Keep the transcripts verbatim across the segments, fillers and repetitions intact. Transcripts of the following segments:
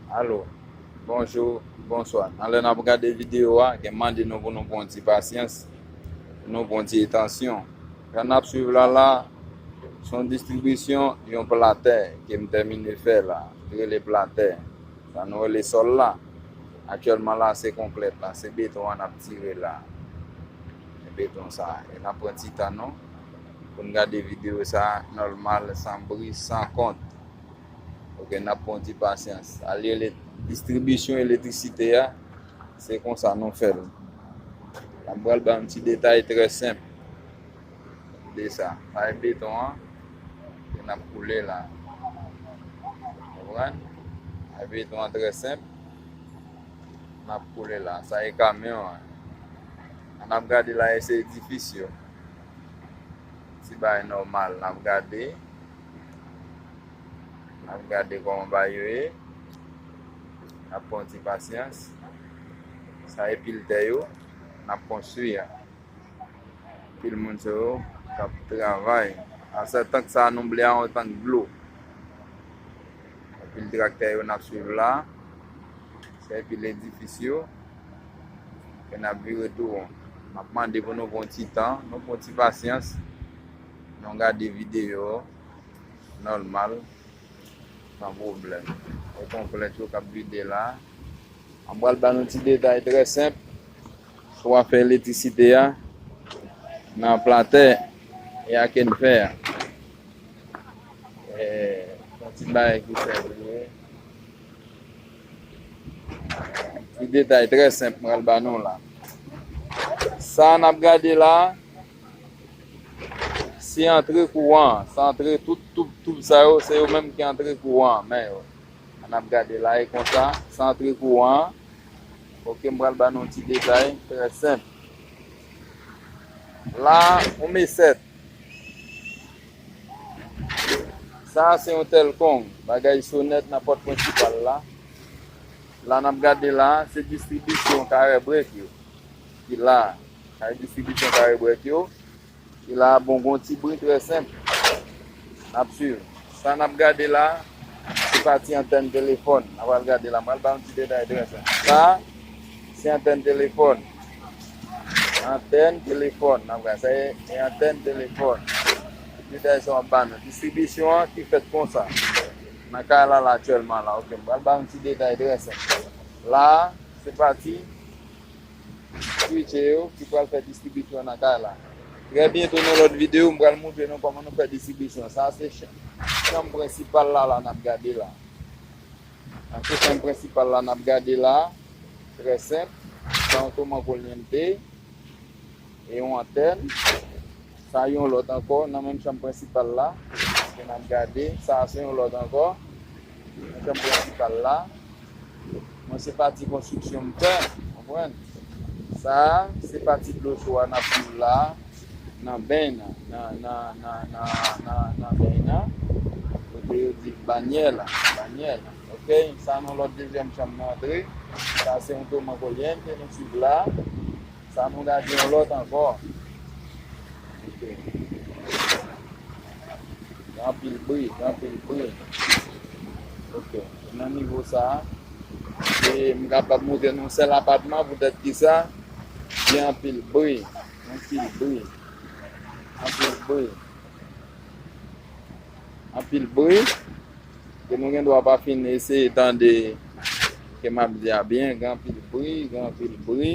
Alo, bonjou, bonswa. Nan lè n ap gade videyo a, gen mande nou pou nou pran ti pasyans, pou nou pran ti atansyon. Jan n ap swiv la la, se yon distribisyon yon platè ke m tèmine fè la, ki rele platè. Sa nou rele sòl la. Aktyèlman la, se konkrèt la, se beton an n ap tire la. Se beton sa. E n ap pran ti tan nou pou n gade videyo sa nòmal, san bri, san kont. Ok, n ap pran ti pasyans. Alye ele-, distribisyon elektrisite a, se konsa nou fè l. N ap pral ba yon ti detay trè senp de sa. Sa e beton an, ke n ap koule la. Konprann? Sa e beton an trè senp. N ap koule la. Sa e kamyon an. An ap gade la, e se edifis yo. Ti bagay nòmal, n ap gade. N ap gade kòman bagay yo ye. N ap pran ti pasyans. Sa e pil tè yo n ap konstwi a. Pil moun sa yo k ap travay. A sa tank sa a nou ble a yon tank dlo. Pil traktè yo n ap swiv la. Sa e pil edifis yo. E n ap vire tou won. M ap mande pou nou pran ti tan, nou pran ti pasyans. Nou gade videyo nòmal, san pwoblèm. E konplèt yo k ap vide la. M pral ba nou ti detay trè senp sou afè elektrisite a nan platè e ak fè a. E, yon ti bagay ki senp vre. Ti detay trè senp m pral ba nou la. Sa n ap gade la, se antre kouran an. Se antre tout toub, toub sa yo, se yo menm ki antre kouran an, men yo. N ap gade la, e konsa, se antre kouran an. Ok, m pral ba nou ti detay trè senp. La, yon mesèt. Sa a se yon tèlkong, bagay sonèt nan pòt prensipal la. La n ap gade la, se distribisyon karè brèk yo ki la. Sa se distribisyon karè brèk yo ki la. Bon, gon ti bri trè senp. N ap swiv. Sa n ap gade la, se pati antèn telefòn. N ap al gade la, m pral ba yon ti detay trè senp. Sa, se antèn telefòn. Antèn telefòn. N ap gade, sa e, e antèn telefòn. Detay sa w ap ba nou. Distribisyon an ki fèt konsa. Nan kay la, la, aktyèlman la. Ok, m pral ba yon ti detay trè senp. La, se pati switche yo ki pral fè distribisyon nan kay la. Trè byento nan lòt videyo, m pral montre nou kòman nou fè distribisyon. Sa se ch-, chanm prensipal la, la n ap gade la. Sa se chanm prensipal la n ap gade la. Trè senp. Sa yon toman kolyente. E yon antèn. Sa yon lòt ankò nan menm chanm prensipal la. Ke n ap gade. Sa se yon lòt ankò. Nan chanm prensipal la. Mwen se pati konstriksyon m fè, konprann? Sa a, se pati dlo cho a n ap swiv la a, nan beny nan, nan, nan, nan, nan, nan, nan beny nan, kote yo di banyè la, banyè la, ok? Sa nan lòt dezyèm chanm nan antre, sa se yon toman kolyente nou swiv la a, sa nou gade yon lòt ankò. Ok. Gen anpil bri, gen anpil bri. Ok. Nan nivo sa a, e m kapab montre nou sèl apatman, poutèt ki sa, gen anpil bri, anpil bri, anpil bri, anpil bri, ke nou gen dwa pa fin eseye tande, ke m ap di a byen, gen anpil bri, gen anpil bri,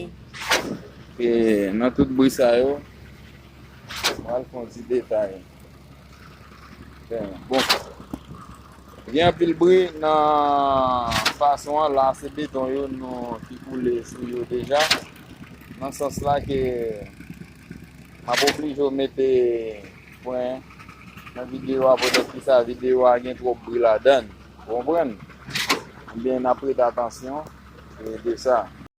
e nan tout bri sa yo, m pral fè yon ti detay. Bon, gen anpil bri nan fason an. La, se beton yo nou ki koule sou yo deja. Nan sans la ke m ap oblije w mete pwen nan videyo a, poutèt ki sa videyo a gen twòp bri ladan l. Ou konprann? Ebyen, n ap prete atansyon e de sa.